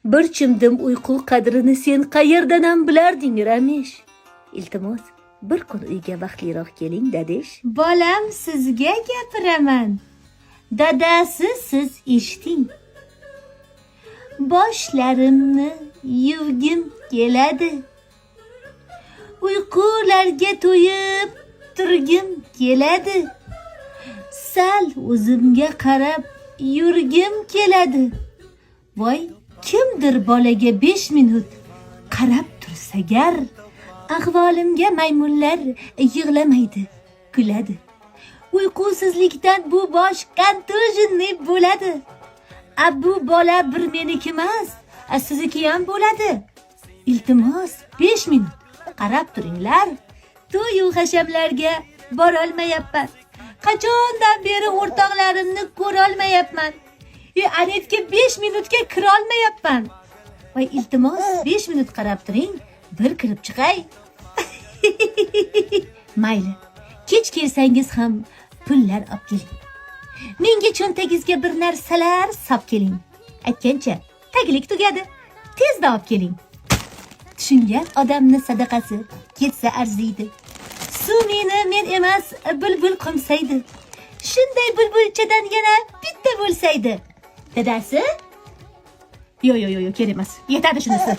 Bir chimdim uyqu qadrini sen qayerdan ham bilarding, Ramesh? Iltimos, bir kun uyga vaqtliroq keling, dadesh. Bolam, sizga gapiraman. Dadasi, siz eshiting. Boshlarimni yuvgim keladi. Uyqularga to'yib turgim keladi. Sal o'zimga qarab yurgim keladi. Voy, kimdir bolaga 5 minut qarab tursagar, ahvolimga maymunlar yig'lamaydi, kuladi. Uyqusizlikdan bu bosh контуженный bo'ladi. A bu bola bir meniki emas, a sizniki ham bo'ladi. Iltimos, 5 minut qarab turinglar. To'yu hashamlarga borolmayapman. Qachondan beri o'rtoqlarimni ko'rolmayapman. Anetga 5 minutga kirolmayapman. Voy, iltimos, 5 minut qarab turing, bir kirib chiqay. Mayli. Kech kelsangiz ham pullar olib keling. Menga cho'ntagingizga bir narsalar solib keling. Aytgancha, taglik tugadi. Tezda olib keling. Tushungan odamni sadaqasi ketsa arziydi. Sumini men emas, bulbul qo'msaydi. Shunday bulbulchadan yana bitta bo'lsaydi. Dadasi? Yo, yo, yo, yo, kerak emas. Yetadi shunisi.